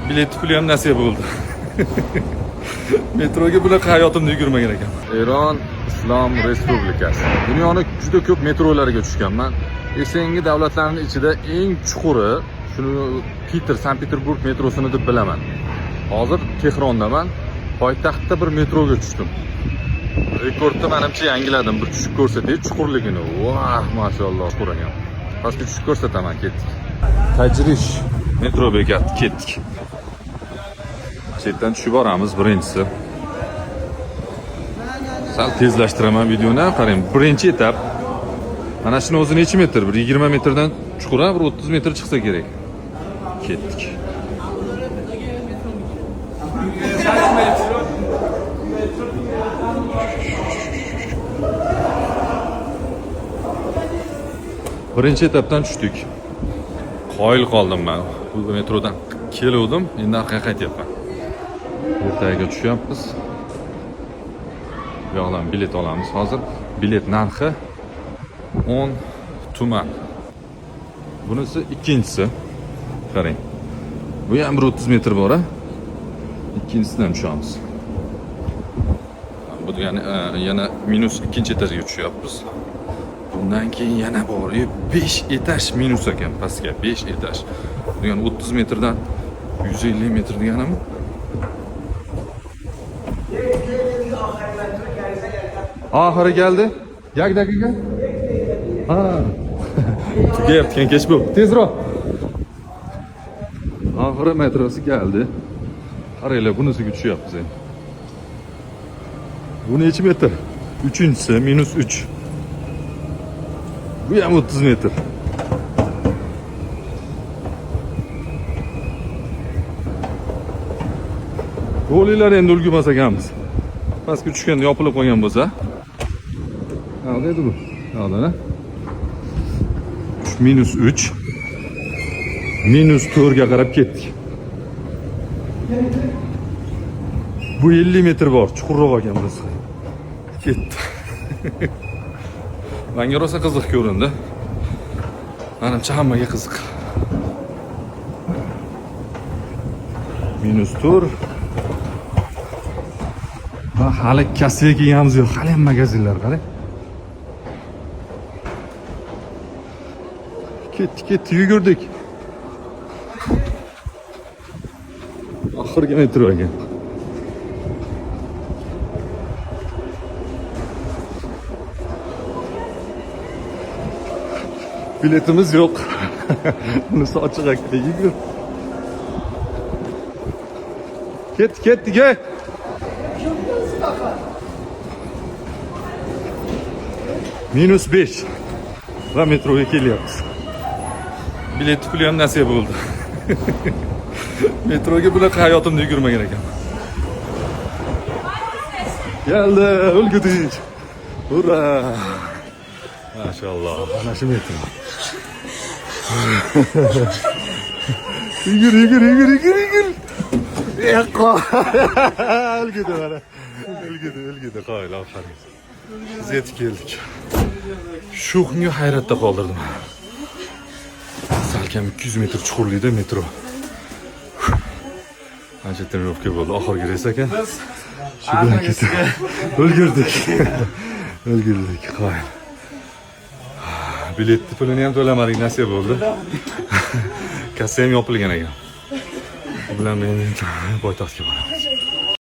Bilet puli ham nasiya bo'ldi. Metroga bunaqa hayotimda yugurmagan ekanman. Eron Islom Respublikasi. Dunyoni juda ko'p metrolariga tushganman. SNG davlatlarining ichida eng chuquri shuni Sankt-Peterburg metrosini deb bilaman. Hozir Tehrondaman. Poytaxtda bir metroga tushdim. Rekordni menimcha yangiladim. Bir tushib ko'rsatay chuqurligini. Vah, mashalloh, chuqur ekan. Pastga tushib ko'rsataman, ketdik. Tajrish metro bekati, ketdik. Chetdan tushib boramiz birinchisi. Sal tezlashtiraman videoni, qarang, birinchi etap. Mana shuni o'zi necha metr? Bir 20 metrdan chuqur, bir 30 metr chiqsa kerak. Ketdik. Birinchi etapdan tushdik. Qoyil qoldim men. Bu metrodan keluvdim, endi orqaga qaytyapman. Ertaga tushyapmiz. Bu yoqdan bilet olamiz hozir. Bilet narxi 10 tuman. Bunisi ikkinchisi. Qarang. Bu ham bir 30 metr bor, a? Ikkinchisidan tushamiz. Bu degani yana minus ikkinchi etajga tushyapmiz. Bundan keyin yana bor. 5 etaj minus ekan pastga, 5 etaj. Bu degani 30 metrdan 150 metr deganimi? Oxiri keldi. Yak daqiqa. Ha. Tugayapti ekan, kech bo'ldi. Tezroq. Oxiri metrosi keldi. Qaranglar, bunisiga tushyapmiz endi. Bu necha metr? Uchinchisi minus 3. Bu ham 30 metr. Bo'linglar, endi ulgurmas ekanmiz. Pastga tushganda yopilib qolgan bo'lsa. Qayerda edi bu? Yoqda, minus 3. Minus 4 ga qarab ketdik. Bu 50 metr bor, chuqurroq ekan bunisi. Ketdi. Menga rosa qiziq ko'rindi. Menimcha hammaga qiziq. Minus 4. Va hali kassaga kelganimiz yo'q. Hali ham magazinlar, qarang. Ketdi, ketdi, yugurdik. Oxirgi metro ekan. Biletimiz yo'q. Bunisi ochiq ekan, yugur. Ketdi, ketdik, ey. Minus 5. Va metroga kelyapmiz. Bilet puli ham nasiya bo'ldi. Metroga bunaqa hayotimda yugurmagan ekanman. Keldi, ulgurdik. Ura! Mashalloh, mana shu metro. Yugur, yugur, yugur, yugur, yugur. Ulgurdi mana. Ulgurdi, ulgurdi, qoyil, ofarin. Biz yetib keldik. Shu kunga hayratda qoldirdim. Salkam 200 metr chuqurlikda metro. Ancha trenirovka bo'ldi. Oxirgi reys ekan. Shu bilan ketib ulgurdik. Ulgurdik, qoyil. Biletni pulini ham to'lamadik, nasiya bo'ldi. Kassa ham yopilgan ekan. Bu bilan men poytaxtga boraman.